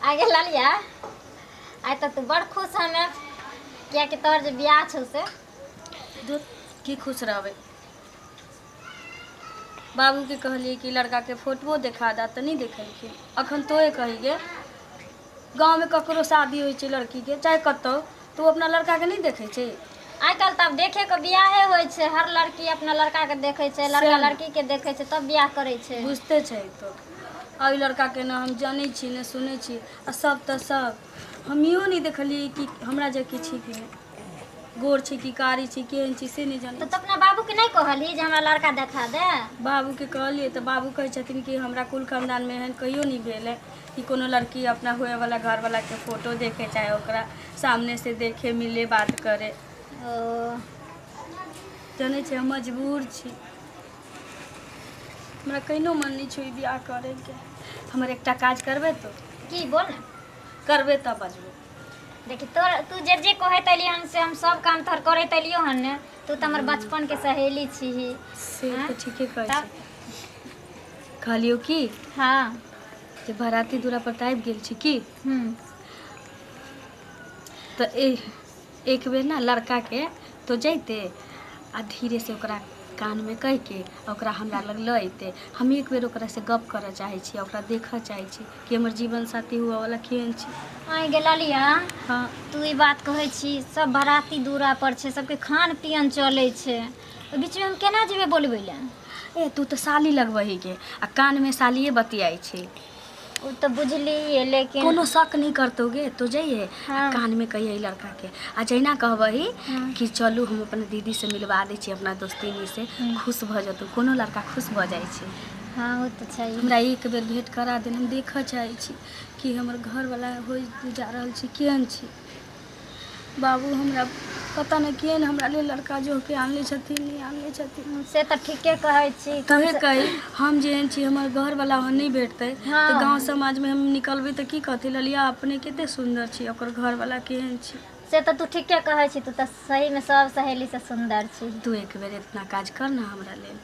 आगे ललिया, आइ तऽ तू बड़ खुश हमे, कियाकि तोहर जे बियाह छौ से। दूर की खुश रहबै। बाबूके कहलियै कि लड़काके फोटोओ देखा दे तऽ नहि देखेलखिन। अखन तोहे कही गे, गाँवमे ककरो शादी होइ छै लड़कीके चाहे कतहु, तऽ ओ अपना लड़काके नहि देखै छै? आइ काल्हि तऽ आब देखे के बियाहे होइ छै। हर लड़की अपना लड़का के देखै छै, लड़का सएह ने। लड़की के देखै छै, तब बियाह करै छै। बुझते छै तो एहि लड़काके ने हम जनै छी ने सुनै छी, आ सब तऽ सब हम इहो नहि देखलियै कि हमरा जे कि छी कि नहि, गोर छी कि कारी छी, केहन छी से नहि तऽ जनै तू छी। अपना बाबू के नहि कहलही जे हमरा लड़का देखा दे? बाबूके कहलियै तऽ बाबू कहै छथिन कि हमरा कुल खानदानमे एहन कहियो नहि भेल है कि कोनो लड़की अपना होएवला घरवलाके फोटो देखे, चाहे ओकरा सामने से देखे, मिले, बात करे। ओ जनै छै, हम मजबूर छी, हमरा कहिनो मन नहि छै ई बियाह करैके। हमर एकटा काज करबै तो? की, बोल ने। करबै तब बजबै। देखी, तोर तू जे जे कहैत एलियै हन से हम सब काम तोहर करैत एलियो हन ने। तू तऽ हमर बचपन के सहेली छीही। से आँय? तऽ ठीके कहै तब छै। कहलियौ की जे बराती दूरा पर तऽ आबि गेल छी की, तऽ एक बेर ने लड़काके तो जैते आ धीरे से ओकरा कानमे कहिके आ ओकरा हमरा लग लऽ अयतै। हम एक बेर ओकरासँ गप करऽ चाहै छी आ ओकरा देखऽ चाहै छी कि हमर जीवन साथी हुअवला केहन छै। आइ गे ललिया, हँ। तू ई बात कहै छी, सब बराती दूरा पर छै, सबके खान पियन चलै छै, ओहि बीचमे हम केना जेबै बोलबै लए? ए, तू तऽ साली लगबही गे, आ कानमे सालिए बतियाइ छै। ओ तऽ बुझलियै, लेकिन कोनो शक नहि करतौ गे। तो जइहे आ कानमे कहिए लड़काके, आ जहिना कहबही कि चलू हम अपन दीदीसँ मिलवा दै छी अपना दोस्तीनीसँ, खुश भऽ जेतौ। कोनो लड़का खुश भऽ जाइ छै। हँ, ओ तऽ छै। हमरा एक बेर भेँट करा देन, हम देखऽ चाहै छी कि हमर घरवला होइ जा रहल छी केहन छी। बाबू हमरा पता नहि केहन हमरा लेल लड़का जोहके आनले छथिन, नहि आनले छथिन। से तऽ ठीके कहै छी। तोहे कही, हम जेहन छी हमर घरवला ओहन नहि भेटतै तऽ गाँव समाजमे हम निकलबै तऽ की कहतै? ललिया अपने कते सुन्दर छी, ओकर घरवला केहन छी। से तऽ तू ठीके कहै छी। तू तऽ सहीमे सब सहेलीसँ सुन्दर छी। तू एक बेर इतना काज कर ने हमरा लेल।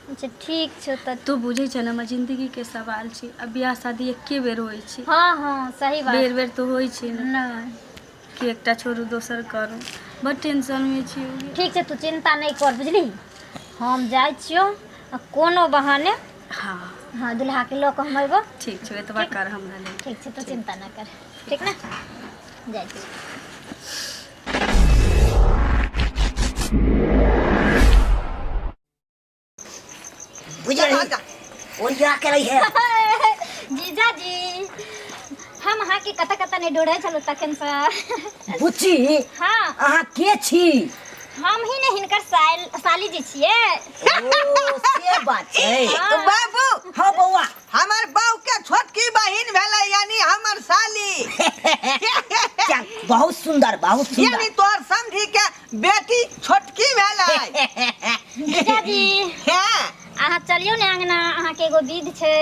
अच्छा, ठीक छौ तऽ। तू बुझै छै ने, हमर जिन्दगीके सवाल छै, आ बियाह शादी एके बेर होइ छै। हँ हँ, सही बात। बेर बेर तऽ होइ छै ने नहि कि एकटा छोड़ू दोसर करू। बड टेंशनमे छी। ठीक छै, तू चिन्ता नहि कर, बुझली? हम जाइ छियौ आ कोनो बहाने हँ, दुल्हाके लऽ कऽ हम अयबो। ठीक छै, एतबा कर हमरा लेल। ठीक छै, तू चिन्ता नहि कर, ठीक ने? जाइ छी। बुझल ओरिया के रही है। जीजाजी, हम अहाँके कतऽ कतऽ नहि ढूँढै छलहुँ तखन से। बुच्ची। हँ। अहाँ के छी? हम ही ने हिनकर साली जी छियै। ओ, से बात छै। हाँ। बाबू। हाँ बौआ। हमर बहू के छोटकी बहिन भेलै, यानी हमर साली। चल, बहुत सुंदर, बहुत सुंदर। यानी तोहर समधी के बेटी छोटकी भेलै। जीजाजी। हाँ। अहाँ चलियौ ने अंगना, अहाँके एगो विध छै।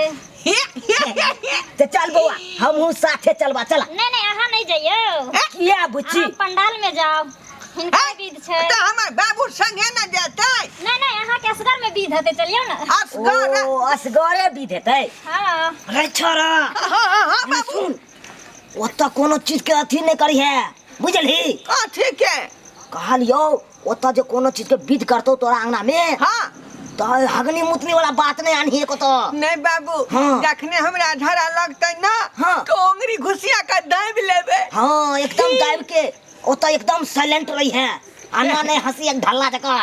तऽ चल बौआ, हमहूँ साथे चलबा, चला। नहीं नहीं, अहाँ नहीं जइयौ। किया बुच्ची? अहाँ पंडाल में जाओ, हिनकर विध छै। तऽ हमर बाबू संगे ने जेतै? नहीं नहीं, अहाँ के असगर में विध हेतै, चलियौ ने। असगर? ओ, असगरे विध हेतै? हाँ। रे छोरा। हाँ हाँ हाँ बाबू। सुन, ओतऽ कोनो चीज के अथी नहि करी है, बुझलही? कथी के? कहलियौ, ओतऽ जे कोनो चीज के विध करतौ तोरा अंगना में, तऽ हगनी मुतनी वाला बात नहि आनही कतऽ। नहीं बाबू। जखने हमरा झड़ा लगतै ना, तो उंगली घुसिया के दाबि लेबै। हाँ, एकदम दाबि के ओतऽ एकदम साइलेंट रही है, आना नहीं हंसी एक ढल्ला जकाँ।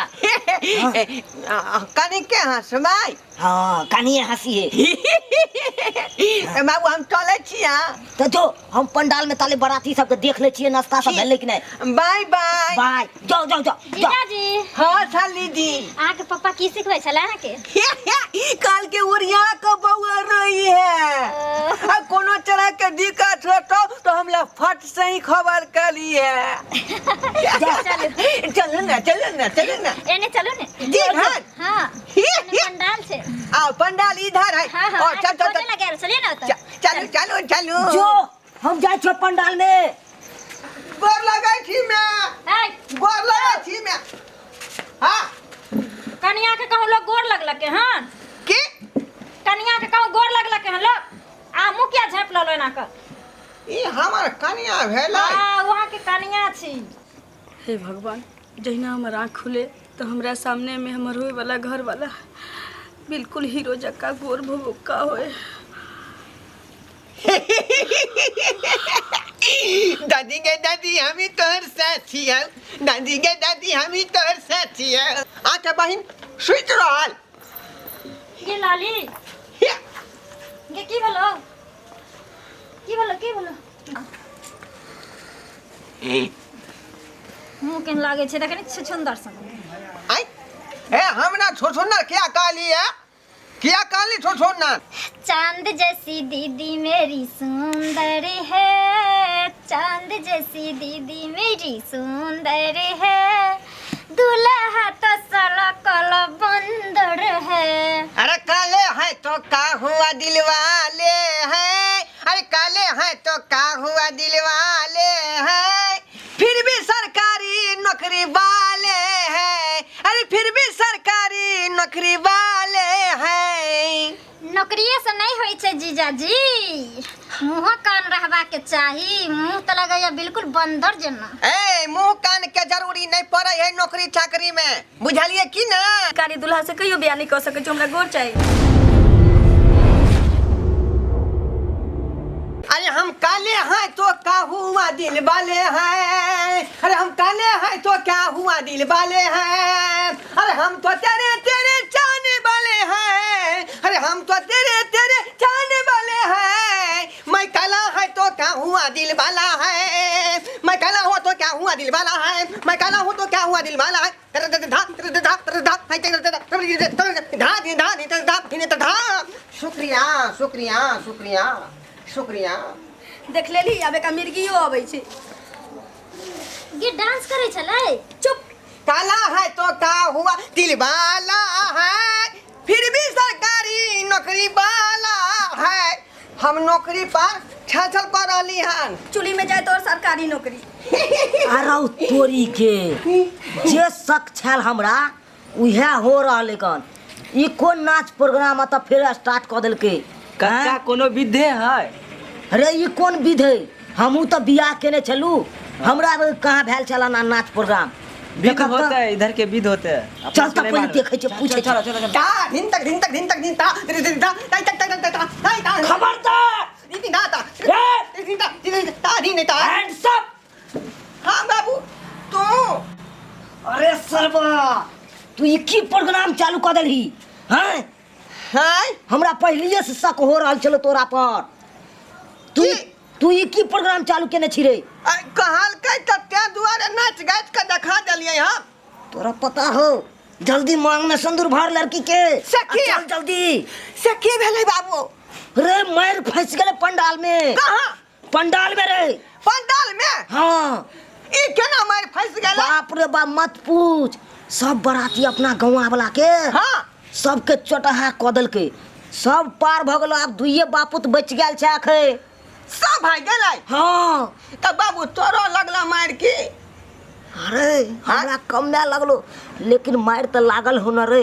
कनि के हंसबै? हाँ, कनिए हंसी है। ए बाबू, हम चलै छी। हाँ। तऽ जो, हम पंडाल में ताले बराती सबके देख लै छियै, नाश्ता सब भेलै कि नहि। बाय बाय। बाय, जाओ जाओ जाओ जाओ। जीजाजी। हाँ साली जी। अहाँके पप्पा की सिखबै छलै अहाँके? काल के ओरिया के बउआ रही है, आ कोनो तरह के दिक्कत होतो तो हमरा फट से ही खबर करी है। चलू ना, चलू ना, चलू ना। एने चलू ने। जी हाँ। हाँ, एने पंडाल छै। आ पंडाल इधर है? हाँ हाँ। और चल चल खोजे चल। लगे चलिए ना ओतऽ। चलू चलू चलू। जो, हम जाइ छियै पंडाल में। गोर लगै छी मैं। ए, गोर लगै छी मैं। हाँ। कनिया के कहूँ लोग गोर लगलके हन? की? कनिया के कहूँ गोर लगलके हन लोग? आ मुँह किया झाँपि लेलो एना कऽ? ई हमर कनिया भेलै। हाँ, वहाँ के कनिया छी। हे भगवान, जहिना हमर आँख खुले तऽ हमरा सामनेमे हमर होइवला घरवाला बिल्कुल हीरो जकाँ गोर भभुक्का होए। दादी गे दादी, हम ही तोहर साथी हौ। दादी गे दादी, हम ही तोहर साथी हौ। आके बहिन सुति रहल। गे लाली, गे की भेलो, की भेलो, की भेलो? मुँह केहन लागै छै देखै नहि छुछुन्दर सन। आइ ए, हमरा छुछुन्नर किया कहली है? किया कहली छुछुन्नर? चांद जैसी दीदी मेरी सुंदर है, चांद जैसी दीदी मेरी सुंदर है, दूल्हा तो साला काला बंदर है। अरे काले है तो का हुआ, दिल वाले हैं। अरे काले हैं तो का हुआ, दिल वाले हैं, फिर भी सरकारी नौकरी वाले हैं। अरे फिर भी सरकारी नौकरी वाले हैं। नौकरिए से नहीं होइ छै जीजाजी, मुँहो कान रहबाके चाही। मुँह तऽ लगैया बिल्कुल बंदर जेना। ए, मुंह कान के जरूरी नहीं पड़े है नौकरी चाकरी में, बुझलिए की ना? कारी दुल्हा से कहियो बियाह नहीं कर सकै छी, हमरा गोर चाही। अरे हम काले हैं तो का हुआ, दिल वाले हैं। अरे हम काले हैं तो क्या हुआ, दिल वाले हैं। अरे हम तो तेरे तेरे चाहने वाले हैं। अरे हम तो तेरे तेरे चाहने वाले हैं। मैं काला है तो क्या हुआ, दिल वाला है। मैं काला हुआ तो क्या हुआ, दिल वाला है। मैं काला हूँ तो क्या हुआ, दिल वाला है। शुक्रिया शुक्रिया शुक्रिया शुक्रिया। देख लेली, आब एका मिर्गियो अबै छै। गे डांस करै छलै। चुप। काला है तो का हुआ, दिल वाला है, फिर भी सरकारी नौकरी वाला है। हम नौकरी पर छल छल कर रहली हन। चुल्ही में जाए तो सरकारी नौकरी। अरौ तोरी के, जे शक छल हमरा उहे हो रहल कन। ई कोन नाच प्रोग्राम तऽ फेर स्टार्ट कऽ देलकै? कक्का, कोनो विधे है? अरे ई कोन विध है? हमहूँ तऽ बियाह केने छलू, हमरा कहाँ भेल छल ना नाच प्रोग्राम। विध देखब तऽ- होता है, इधर के विध होते है। चल तऽ पहिले देखै छियै, पूछै चलो चलो चलो। ता धिन तक धिन तक धिन तक धिन ता धिन धिन ता ताई तक तक तक ता ताई ता। खबरदार! धिन ता ता धिन ता धिन ता धिन ता। Hands up! हाँ बाबू, तू? अरे सरबा, तू ई की प्रोग्राम चालू कऽ देलही हैं? हैं? हमरा पहिलिए से शक हो रहल छलो तोरा पर। तू की? तू ई की प्रोग्राम चालू केने छी रे? कहलकै तऽ तें दुआरे नाच गाछ के देखा देलियै हम। तोरा पता हो, जल्दी मांग में सिंदूर भर लड़की के। से की? आ चल जल्दी। से की भेलै बाबू? रे मार फंस गेलै पंडाल में। कहाँ? पंडाल में रे। पंडाल में? हाँ। ई केना मारि फंस गेलै? बाप रे बाप, मत पूछ। सब बराती अपना गौआ वाला के सबके चोटहा कऽ देलकै, सब पार भऽ गेलो। आब दुइये बापुत बचि गेल छै अखै। सब भागि गेलै? हाँ। तऽ बाबू, तोरो लगला मारि की? अरे हमरा कम नहि लगलो, लेकिन मारि तऽ लागल हो न रे।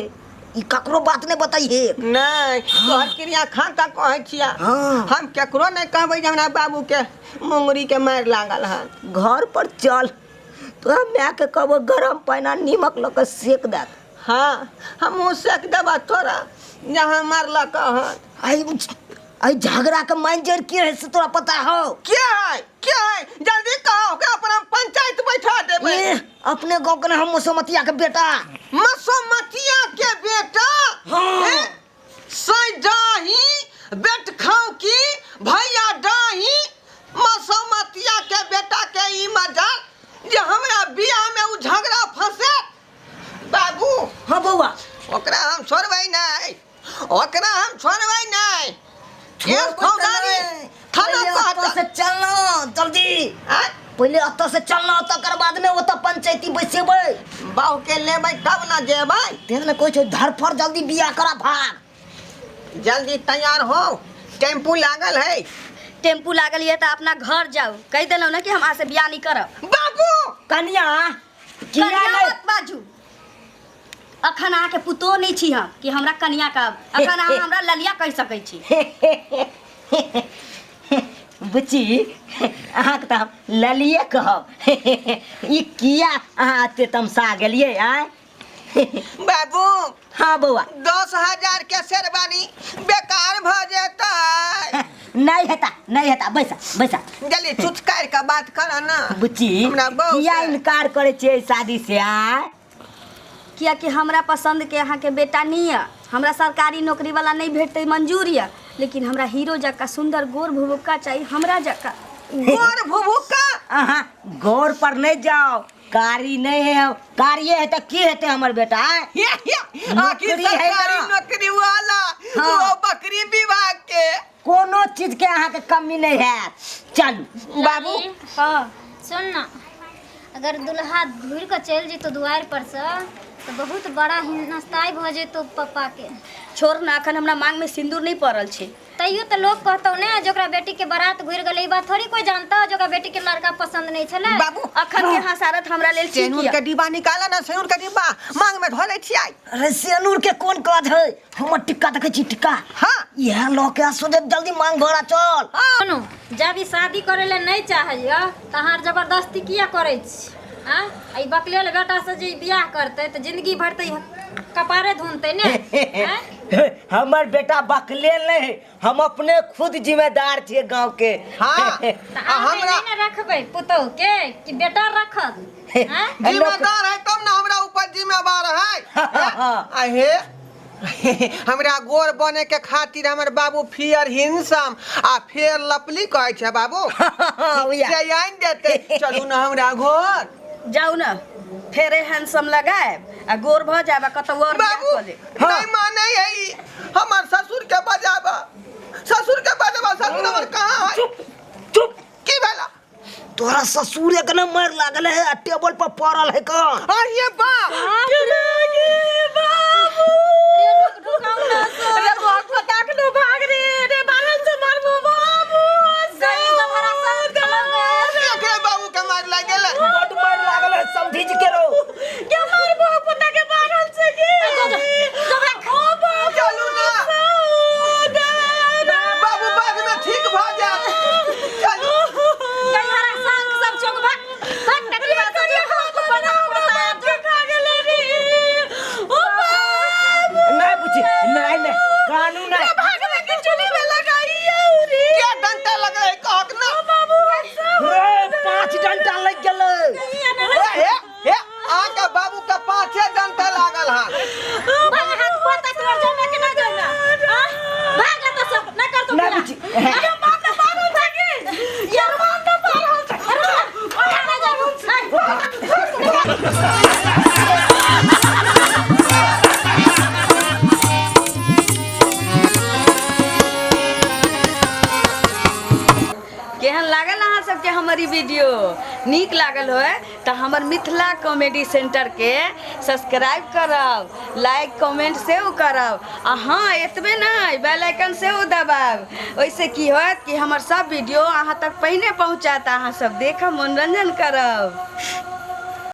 ई ककरो बात नहि बताइए। नहि, तोहर क्रिया खा कऽ कहै छियै। हम केकरो नहि कहबै जे हमरा बाबू के मुंगरी के मारि लागल हन। घर पर चल, तोरा माय के कहबो गरम पानि आ नीमक लऽ कऽ सेक देत। हाँ, हमहूँ सेक देबऽ तोरा जहाँ मारलक हन। आई आई झगड़ा के मांजर के है से तोरा पता हो? के है, के है? जल्दी कहो, ओकरा पर हम पंचायत बैठा देबै। ए, अपने गाँव के ना हम मसोमतिया के बेटा। मसोमतिया के बेटा? हाँ। ए, सैडाही बेट खाओ की भैया डाही, मसोमतिया के बेटा के ई मजा जे हमरा बियाह में उ झगड़ा फंसे। बाबू। हाँ बौआ। ओकरा हम छोड़बै नहि, ओकरा हम छोड़बै नहि। छोड़बै एक फौदारी तऽ थाना पहिले कहत। ओतऽ से चलना जल्दी। आँय? पहिले ओतऽ से चलना, तकर बाद में ओतऽ पंचायती बैसेबै। बाबू के लेबै तब ने जेबै। तें ने कहै छौ धरफड़ जल्दी बियाह करा, भाग। जल्दी तैयार हो, टेम्पू लागल है। टेम्पू लागल ये तऽ अपना घर जाउ। कहि देलहुँ ने कि हम अहाँ से बियाह नहीं करब। बाबू। कनिया किया? कनिया नहि मत बाजू। अखन अहाँके पुतोह नहि छी हम कि हमरा कनिया कहब। अखन अहाँ हमरा ललिया कहि सकै छी। बुच्ची, अहाँके तऽ हम ललिए कहब। ई किया अहाँ एते तमसा गेलियै आँय? बाबू। हाँ बौआ। 10,000 के शेरवानी बेकार भ जेतै। नहीं हेता, नहीं हेता, बैसा बैसा। जल्दी चुचकार के बात कर ना। बुच्ची, हमरा बहुत किया से- इनकार करे छियै शादी से आँय? कियाकि हमरा पसंद के अहाँके बेटा नहीं यऽ, हमरा सरकारी नौकरी वाला नहीं भेटतै मंजूर यऽ, लेकिन हमरा हीरो जकाँ सुंदर गोर भुभुक्का चाही, हमरा जकाँ। गोर भुभुक्का? अहाँ गौर पर नहीं जाओ, कारी नहीं है, कारिये है तो की हेतै हमर बेटा आँय? आखिर नौकरी है ना। सरकारी नौकरी वाला। हाँ। वो बकरी विभाग के। कोनो चीज के अहाँके कमी नहीं है। चलू बाबू। हाँ। सुन ना, अगर दुल्हा घुरि कऽ चलि जेतौ दुआरि पर से तऽ बहुत बड़ा हिनस्ताइ भऽ जेतौ पप्पा के। छोड़ ना, अखन हमरा मांग में सिंदूर नहीं पड़ल छै। तैयो तऽ लोग कहतौ ने जे ओकरा बेटी के बारात घुरि गेलै, ई बात थोड़ी कोई जानतौ जे ओकरा बेटी के लड़का पसंद नहीं छलै। बाबू, अखन के हसारत हमरा लेल ठीक सेनूर यऽ। के डिब्बा निकाला ना, सेनूर के डिब्बा मांग में धो लै छियै। अरे सेनूर के कोन काज है, हमर टिक्का देखै छी टिक्का? हाँ। इएह लऽ के सोझे जल्दी मांग भरा चल। सुनू, जब ई शादी करे ले नहीं चाहैया तऽ अहाँ जबरदस्ती किया करै छी आँ? आ ई बकलेल बेटा से जे ई बियाह करतै तऽ जिंदगी भरि तऽ ई कपारे धुनतै ने आँय? हमर बेटा बकलेल नहीं है, हम अपने खुद जिम्मेदार छियै गांव के। हाँ। तऽ आ अहाँ हमरा नहि ने रखबै पुतहु के कि बेटा रखत आँय? जिम्मेदार है तब ना हमरा ऊपर जिम्मेदार है। आ हे हमरा गोर बने के खातिर हमर बाबू फियर हिंसम आ फेर लपली कहै छै बाबू। उया। से आनि देतै। चलू ना हमरा घर। जाउ ने, फेरे हैंडसम लगायब आ गोर भऽ जायब आ कतौ और बियाह बाबू कऽ लेब। नहीं माने है ई। हमर ससुर के बजाबा, ससुर के बजाबा। ससुर हमर कहाँ है? चुप चुप। की भेला? तोरा ससुर एक ने मर लागल है आ टेबल पर पड़ल है कौन? अरे बाप अरे बहुत पता के भाग रे रे बारन से मारबो बाबू। एकरे बाबू के मार लागल है। बड मार लागल है समझी जी के रो। के मारबो पता के बारन से के। चलू ना बाबू, बाद में ठीक भ जायत, चलू। नहीं बुझी, नहीं नहीं, कानून नहीं। क्या डंटा लगे है कहक ना। रे 5 डंटा लग गेलै। ए हे हे, अहाँके बाबू के 5 डंटा लागल हन। नहीं बुझी। केहन लागल अहाँ सबके हमर ई वीडियो? नीक लागल होय तऽ हमर मिथिला कॉमेडी सेंटर के सब्सक्राइब करब, लाइक कमेंट सेहो करब आ हाँ एतबे नहि, बेल आइकन सेहो दबायब। ओहिसँ की होयत कि हमर सब वीडियो अहाँ तक पहिने पहुँचत, अहाँ सब देखब, मनोरंजन करब।